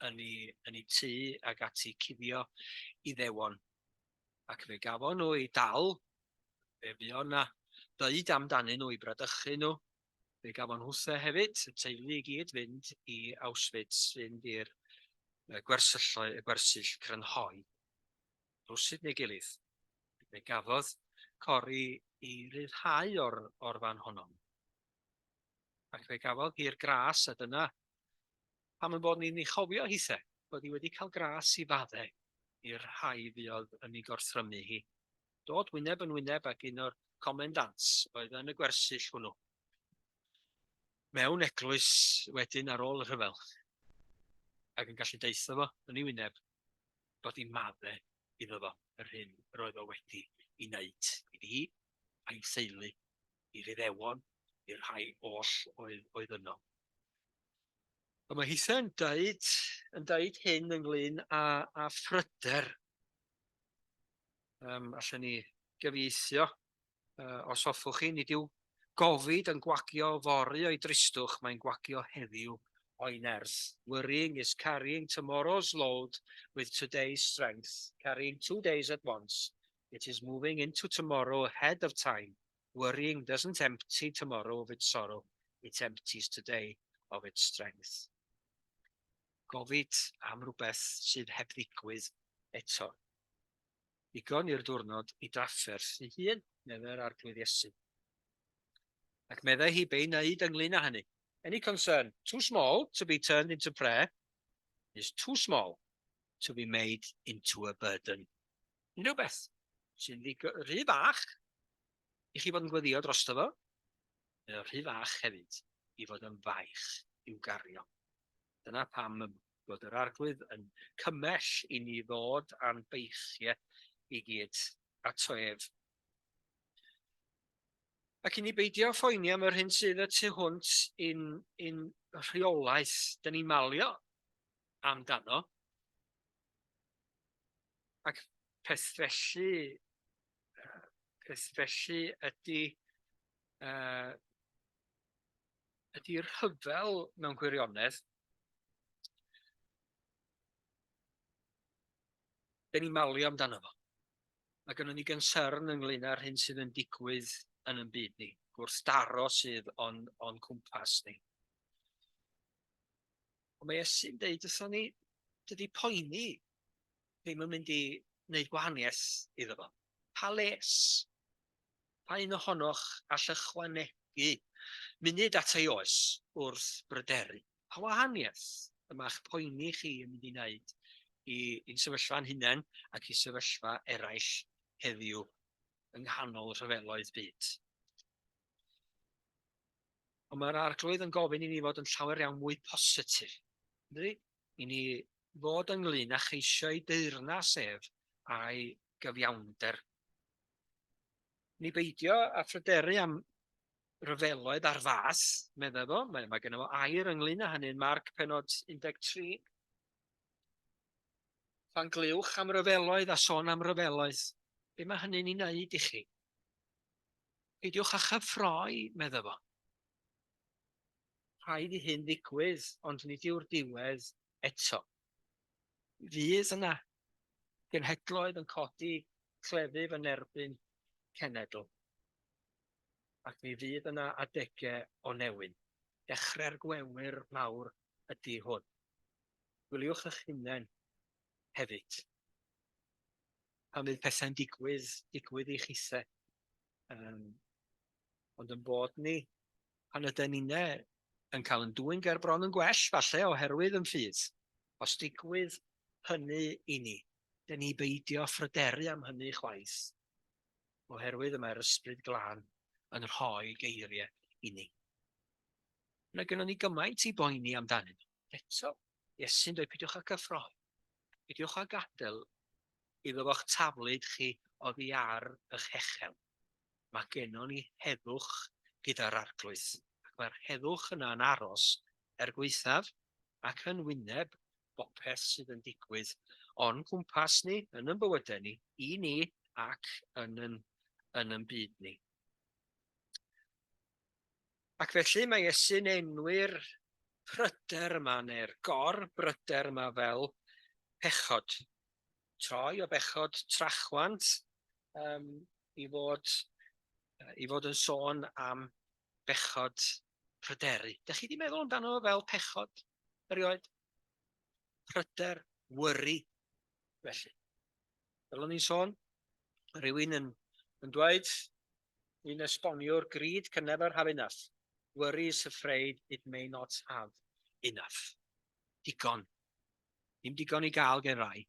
yn ei tŷ ag ati, cuddio Iddewon. Ac fe gafon nhw eu dal, fe fuon na ddeud amdanyn nhw i bradychu nhw. Fe gafon nhwthe hefyd, y teulu i gyd, fynd i Auschwitz, fynd i'r gwersylloedd, y gwersyll crynhoi. Rwsut neu gilydd. Fe gafodd Corrie i ryddhau o'r fan honno. Ac fe gafodd hi'r gras, a dyna pam yn bod ni'n ei chofio hithe, bod hi wedi cael gras i fadde i'r rhai fuodd yn ei gorthrymu hi. Dod wyneb yn wyneb ag un o'r comendants oedd yn y gwersyll hwnnw mewn eglwys wedyn ar ôl y rhyfel, ac yn gallu deutha fo yn ei wyneb bod hi'n madde iddo fo yr hyn yr oedd o wedi ei wneud iddi hi a'i theulu, i'r Iddewon, i'r rhai oll oedd yno. Ond mae hithau'n deud hyn ynglyn â phryder. Allen ni gyfieithio, os hoffwch chi, nid yw gofid yn gwagio fory o'i dristwch, mae'n gwagio heddiw o'i nerth. Worrying is carrying tomorrow's load with today's strength, carrying 2 days at once. It is moving into tomorrow ahead of time. Worrying doesn't empty tomorrow of its sorrow, it empties today of its strength. Gofid am rhywbeth sydd heb ddigwydd eto. Digon i'r diwrnod ei drafferth ei hun, meddai'r Arglwydd Iesu. Ac meddai hi be i wneud ynglyn â hynny. Any concern too small to be turned into prayer is too small to be made into a burden. Unrhyw beth sy'n rhy fach i chi fod yn gweddio drosto fo, mae o rhy fach hefyd i fod yn faich i'w gario. Dyna pam bod yr Arglwydd yn cymell i ni ddod â'n beichiau i gyd ato ef. Ac i ni beidio phoeni am yr hyn sydd y tu hwnt i'n rheolaeth, dyn ni'n malio amdano. Ac peth felly ydy'r rhyfel mewn gwirionedd. Dyn ni'n malio amdano fo. Mae gennym ni gynsyrn ynglyn â'r hyn sydd yn digwydd yn ein byd ni, gwrthdaro sydd o'n cwmpas ni. Ond mae Iesu'n deud wrthon ni, dydy poeni ddim yn mynd i wneud gwahaniaeth iddo fo. Pa les? Pa un ohonoch all ychwanegu munud at ei oes wrth bryderu? Pa wahaniaeth y mae'ch poeni chi yn mynd i wneud i'n sefyllfa'n hunain ac i sefyllfa eraill heddiw yng nghanol rhyfeloedd byd? Ond mae'r Arglwydd yn gofyn i ni fod yn llawer iawn mwy positif. Ynddi? I ni fod ynglyn â cheisio ei deyrnas ef a'i gyfiawnder. Ni beidio â phryderu am ryfeloedd ar fath, meddai fo. Mae gennym fo air ynglyn â hynny yn Marc penod 13. Pan glywch am ryfeloedd a sôn am ryfeloedd, be mae hynny'n ei wneud i chi? Peidiwch â chyffroi, meddai fo. Rhaid i hyn ddigwydd, ond nid yw'r diwedd eto. Fydd yna genhedloedd yn codi cleddyf yn erbyn cenedl, ac mi fydd yna adegau o newyn. Dechrau'r gwewyr mawr ydy hwn. Gwyliwch eich hunain hefyd. Pan fydd pethau'n digwydd, digwydd i chithe. Um, ond yn bod ni, pan ydy ninne yn cael yn dwyn ger bron yn gwell, falle, oherwydd yn ffydd. Os digwydd hynny i ni, dyn ni beidio phryderu am hynny chwaith, oherwydd y mae'r Ysbryd Glân yn rhoi geiriau i ni. Yna gynnon ni gymaint i boeni amdanyn nhw. Eto, Iesu'n dweud peidiwch â cyffroi, peidiwch â gadael iddo fo'ch taflud chi oddi ar eich hechel. Mae gennon ni heddwch gyda'r Arglwydd, ac mae'r heddwch yna yn aros er gwaethaf ac yn wyneb bopeth sydd yn digwydd o'n cwmpas ni, yn yn bywydau ni, i ni ac yn yn, yn yn byd ni. Ac felly mae Iesu'n enwi'r pryder yma neu'r gor-bryder yma fel pechod. Troi o bechod trachwant um, i, fod, i fod yn sôn am bechod pryderu. Dych chi wedi meddwl amdano fel pechod erioed? Pryder, worry, felly. Fel o'n i'n sôn, rhywun yn, yn dweud, un esboniwr, greed can never have enough. Worry is afraid it may not have enough. Digon. Ddim digon i gael gen rai.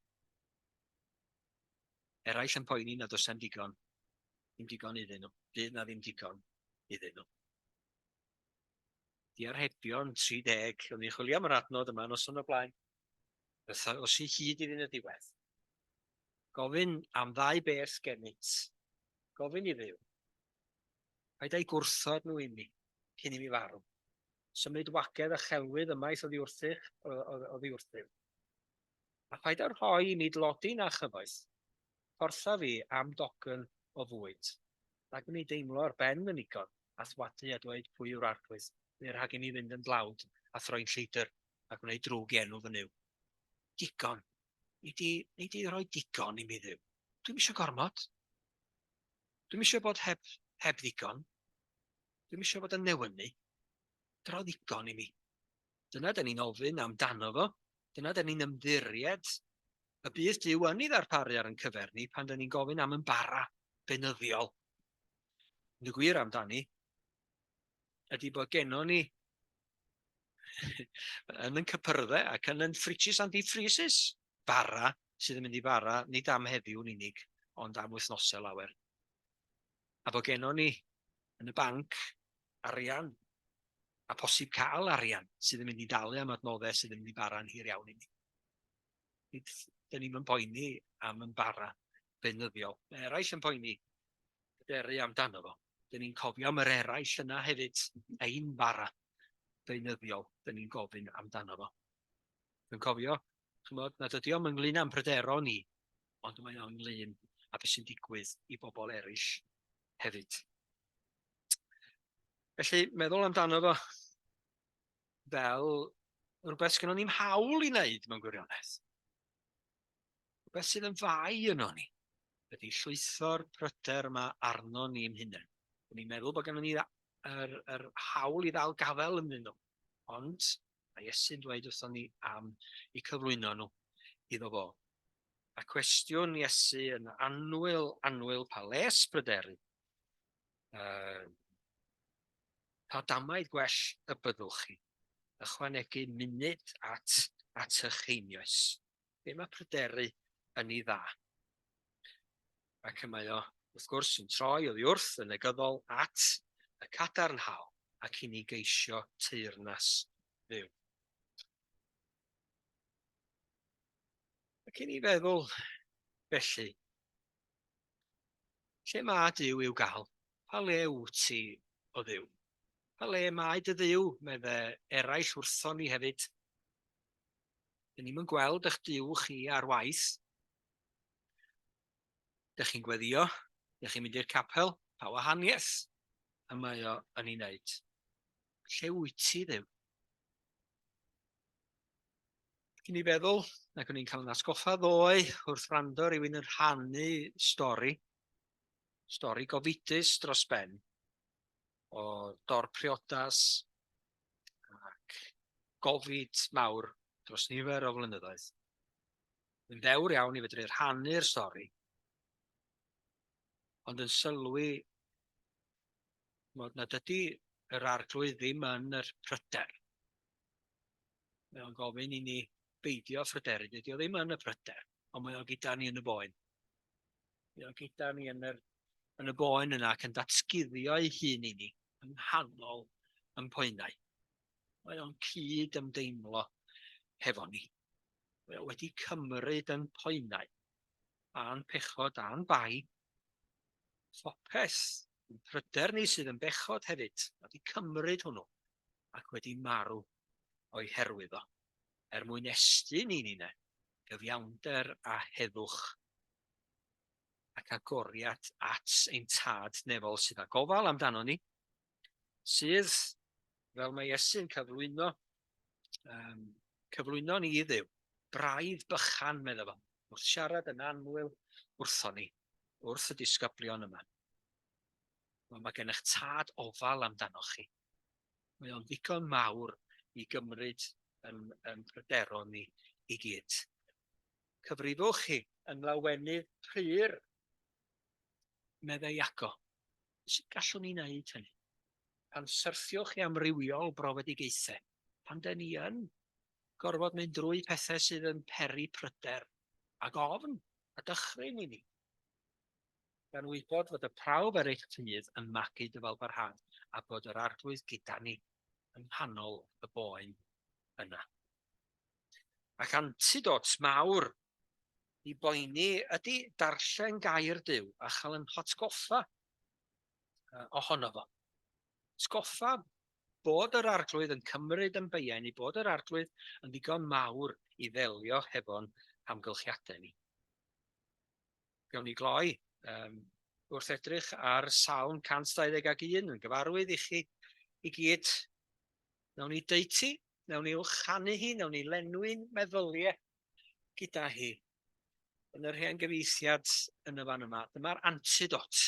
Eraill yn poeni nad oes am digon. Ddim digon iddyn nhw. Fydd na ddim digon iddyn nhw. Diarhebion 30. O'n i'n chwilio am yr adnod yma noson o blaen. Os i hyd iddyn y diwedd. Gofyn am ddau beth gennyt. Gofyn i Dduw. Paid â'u gwrthod nhw imi, cyn i mi farw. Symud wagedd a chelwydd ymaith oddi wrthych, oddi wrthyf. A phaid â rhoi i mi dlodi na chyfoeth. Portha fi am docyn o fwyd. Rhag i mi deimlo ar ben fy nigon, a'th wadu a dweud pwy yw'r Arglwydd, neu rhag i mi fynd yn dlawd a throi'n lleidr, a gwneud drwg i enw fy Nuw. Digon. Nei di, nei di roi digon i mi Dduw. Dwi'm eisiau gormod. Dwi'm eisiau bod heb, heb ddigon. Dwi'm eisiau bod yn newynu. Dro ddigon i mi. Dyna dyn ni'n ofyn amdano fo. Dyna dyn ni'n ymddiried y bydd Duw yn ei ddarparu ar yn cyfer ni pan dyn ni'n gofyn am yn bara beunyddiol. Ond y gwir amdani ydy bod gennon ni yn yn cypyrddau ac yn yn ffritshis a'n deep-freezes bara sydd yn mynd i bara nid am heddiw'n unig ond am wythnosau lawer. A bod gennon ni yn y banc arian a posib cael arian sydd yn mynd i dalu am adnoddau sydd yn mynd i bara'n hir iawn i ni. Nid, dyn ni'm yn poeni am yn bara beunyddiol. Mae eraill yn poeni pryderu amdano fo. Dyn ni'n cofio am yr eraill yna hefyd, ein bara beunyddiol, dyn ni'n gofyn amdano fo. Dwi'n cofio, chymod, nad ydy o'm ynglyn â'n pryderon ni, ond mae o'n ynglyn â beth sy'n digwydd i bobl eraill hefyd. Felly, meddwl amdano fo fel rhywbeth sgynnon ni'm hawl i wneud mewn gwirionedd. Rhywbeth sydd yn fai yno ni ydy llwytho'r pryder yma arno ni'n hunain. Dyn ni'n meddwl bod gennym ni yr, yr hawl i ddal gafael ynddyn nhw, ond mae Iesu'n dweud wrthon ni am eu cyflwyno nhw iddo fo. A cwestiwn Iesu yn annwyl, annwyl, pa les pryderu? Uh, pa damaid gwell y byddwch chi? Ychwanegu munud at, at eich einioes. Be mae pryderu yn ei dda? Ac y mae o, wrth gwrs, yn troi oddi wrth y negyddol at y cadarnhaol ac i ni geisio teyrnas Dduw. Ac i ni feddwl, felly, lle mae Duw i'w gael? Pa le wyt ti, o Dduw? Pa le mae dy Dduw, medde eraill wrthon ni hefyd? Dyn ni'm yn gweld eich Duw chi ar waith. Dych chi'n gweddio, dych chi'n mynd i'r capel, pa wahaniaeth y mae o yn ei wneud? Lle wyt ti, Dduw? Cyn i feddwl, ac o'n i'n cael yn atgoffa ddoe wrth wrando rhywun yn rhannu stori, stori gofidus dros ben, o dor priodas ac gofid mawr dros nifer o flynyddoedd. Yn ddewr iawn i fedru rhannu'r stori, ond yn sylwi mod nad ydy yr arglwydd ddim yn yr pryder. Mae o'n gofyn i ni beidio phryderu. Dydy o ddim yn y pryder, ond mae o gyda ni yn y boen. Mae o gyda ni yn, yr, yn y boen yna ac yn datguddio ei hun i ni yng nghanol yn poenau. Mae o'n cyd ymdeimlo hefo ni. Mae o wedi cymryd yn poenau a'n pechod a'n bai. Phopeth, yn pryder ni sydd yn bechod hefyd, wedi cymryd hwnnw ac wedi marw o'i herwydd o, er mwyn estyn i ninne gyfiawnder a heddwch ac agoriad at ein Tad nefol sydd â gofal amdano ni, sydd, fel mae Iesu'n cyflwyno, um, cyflwyno ni i Dduw, braidd bychan, medda fo, wrth siarad yn annwyl wrtho ni, wrth y disgyblion yma. Wel, mae gennych tad ofal amdanoch chi. Mae o'n ddigon mawr i gymryd yn, yn pryderon ni i gyd. Cyfrifwch chi yn lawenydd pur, meddai Iago. Sut gallwn ni wneud hynny? Pan syrthiwch chi amrywiol brofedigaethau, pan dyn ni yn gorfod mynd drwy pethau sydd yn peri pryder ac ofn a dychryn i ni, gan wybod fod y prawf ar eich ffydd yn magu dyfalbarhad a bod yr Arglwydd gyda ni yng nghanol y boen yna. Ac antidot mawr i boeni ydy darllen gair Duw a chael yn hatgoffa ohono fo. Atgoffa bod yr Arglwydd yn cymryd yn beiau ni, bod yr Arglwydd yn ddigon mawr i ddelio hefo'n hamgylchiadau ni. Gawn ni gloi um, wrth edrych ar Salm 121 yn gyfarwydd i chi i gyd. Nawn ni deiti, nawn ni wchanu hi, nawn ni lenwi'n meddyliau gyda hi. Yn yr hen gyfeithiad yn y fan yma, dyma'r antidot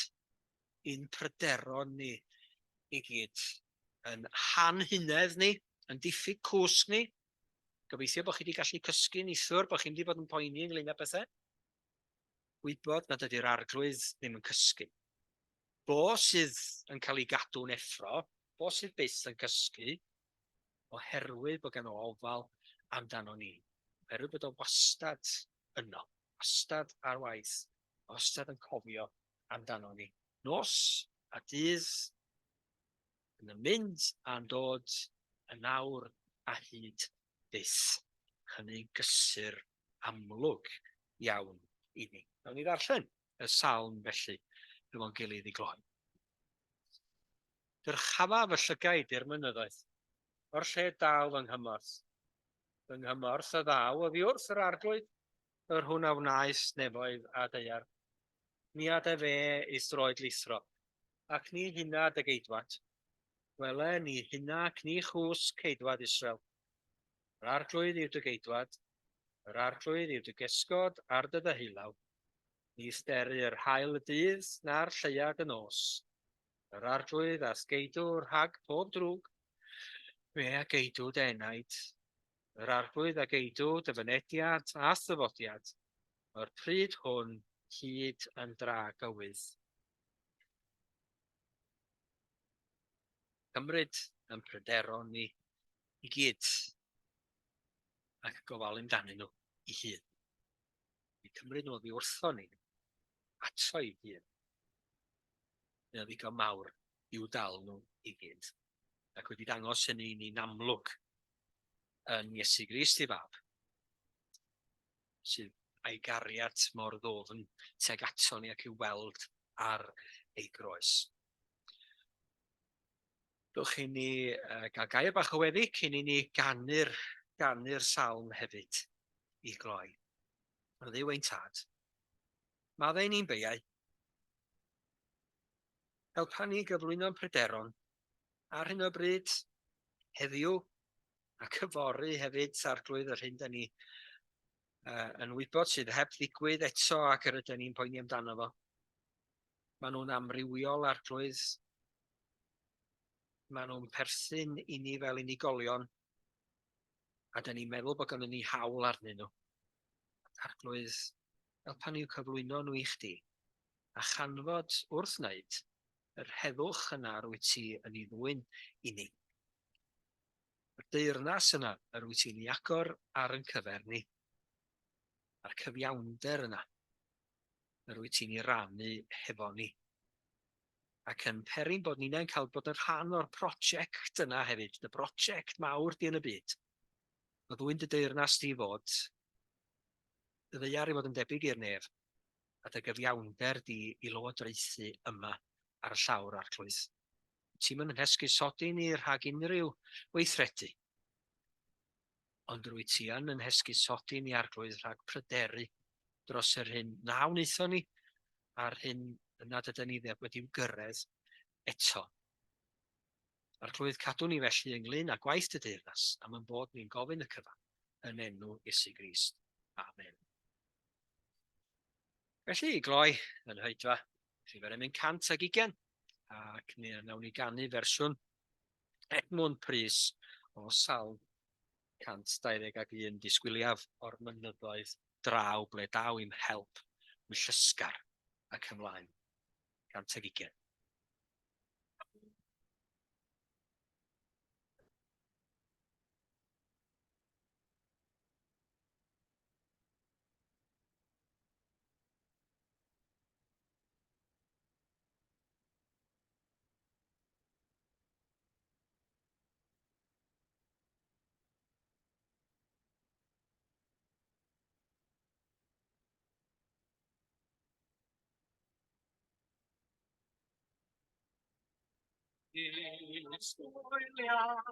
i'n pryderon ni i gyd. Yn hanhunedd ni, yn diffyg cwsg ni. Gobeithio bod chi wedi gallu cysgu neithiwr, bod chi'n wedi bod yn poeni ynglyn â pethau. Gwybod nad ydy'r arglwydd ddim yn cysgu. Bo sydd yn cael ei gadw'n effro, bo sydd byth yn cysgu, oherwydd bod gan o ofal amdano ni. Oherwydd bod o wastad yno, wastad ar waith, wastad yn cofio amdano ni. Nos a dydd, yn y mynd a'n dod, yn awr a hyd byth. Hynny'n gysur amlwg iawn i ni. Nawn ni ddarllen y salm felly efo'n gilydd i gloi. Dyrchafa fy llygaid i'r mynyddoedd, o'r lle daw fy nghymorth. Fy nghymorth a ddaw oddi wrth yr Arglwydd, yr hwn a wnaeth nefoedd a daear. Ni ad efe i'th droed lithro, ac ni huna dy geidwad. Wele, ni huna ac ni chwsg ceidwad Israel. Yr Arglwydd yw dy geidwad, yr Arglwydd yw dy gesgod ar dy ddeheulaw. Nis dery yr haul y dydd na'r lleuad y nos. Yr Arglwydd a'th geidw rhag pob drwg, fe a geidw dy enaid. Yr Arglwydd a geidw dy fynediad a'th ddyfodiad, o'r pryd hwn hyd yn dragywydd. Cymryd yn pryderon ni i gyd ac gofalu amdanyn nhw i hun. Mae cymryd nhw oddi wrtho ni ato i hun. Mae o'n ddigon mawr i'w dal nhw i gyd. Ac wedi dangos hynny i ni'n amlwg yn Iesu Grist ei fab, sydd a'i gariad mor ddofn tuag ato ni ac i'w weld ar ei groes. Dwch i ni gael gair bach o weddi cyn i ni ganu'r ganu'r salm hefyd i gloi. O Dduw ein tad, maddau ni'n beiau, helpa ni gyflwyno'n pryderon ar hyn o bryd, heddiw, Ac yfory hefyd, Arglwydd, yr hyn da ni yn wybod sydd heb ddigwydd eto ac yr ydyn ni'n poeni amdano fo. Maen nhw'n amrywiol, Arglwydd. Maen nhw'n perthyn i ni fel unigolion, a da ni'n meddwl bod gynnon ni hawl arnyn nhw. Arglwydd, helpa ni i'w cyflwyno nhw i chdi, a chanfod wrth wneud yr heddwch yna yr wyt ti yn ei ddwyn i ni. Y deyrnas yna yr wyt ti'n ei agor ar yn cyfer ni, a'r cyfiawnder yna yr wyt ti'n ei rannu hefo ni. Ac yn peri'n bod ni'n cael bod yn rhan o'r prosiect yna hefyd, y brosiect mawr di yn y byd. O ddwyn dy deyrnas di fod, dy ddaear i fod yn debyg i'r nef, a dy gyfiawnder di i lywodraethu yma ar y llawr, Arglwydd. Ti'm yn hesgusodi ni rhag unrhyw weithredu, ond rwyt ti yn yn hesgusodi ni, Arglwydd, rhag pryderu dros yr hyn na wnaethon ni a'r hyn nad ydyn ni wedi'w gyrraedd eto. Arglwydd, cadw ni felly ynglyn â gwaith dy deyrnas, am ein bod ni'n gofyn y cyfan yn enw Iesu Grist. Amen. Felly, i gloi yn hoedfa, rhif yr emyn 120, ac mi wnawn ni ganu fersiwn Edmund Prys o Salm 121, disgwyliaf o'r mynyddoedd draw ble daw i'm help wyllysgar ac ymlaen. 120. Disgwyliaf.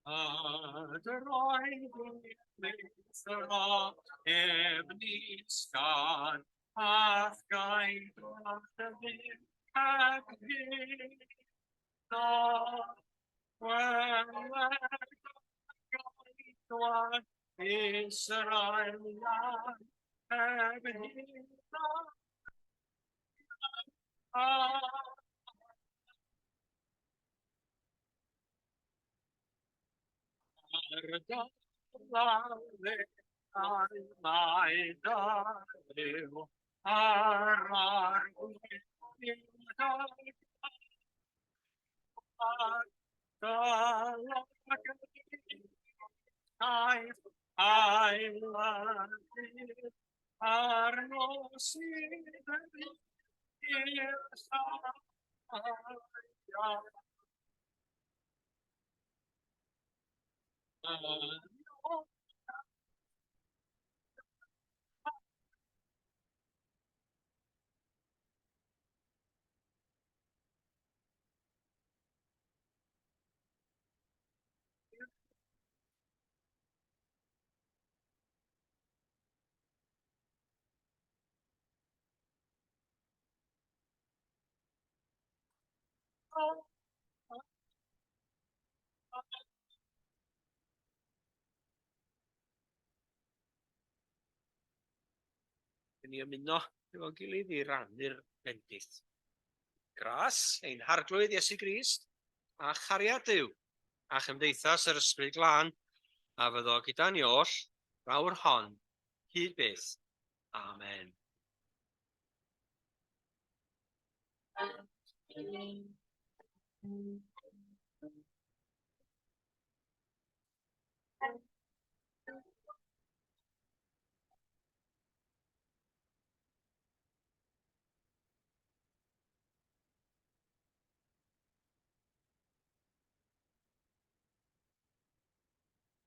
A droed ef nis gan, a'th gael heb hyn. Gweled Israel heb hyn. Ni ymuno efo'n gilydd i rannu'r bendith. Gras ein Harglwydd Iesu Grist, a chariad Duw, a chymdeithas yr Ysbryd Glân, a fyddo gyda ni oll, fawr hon, hyd byth. Amen.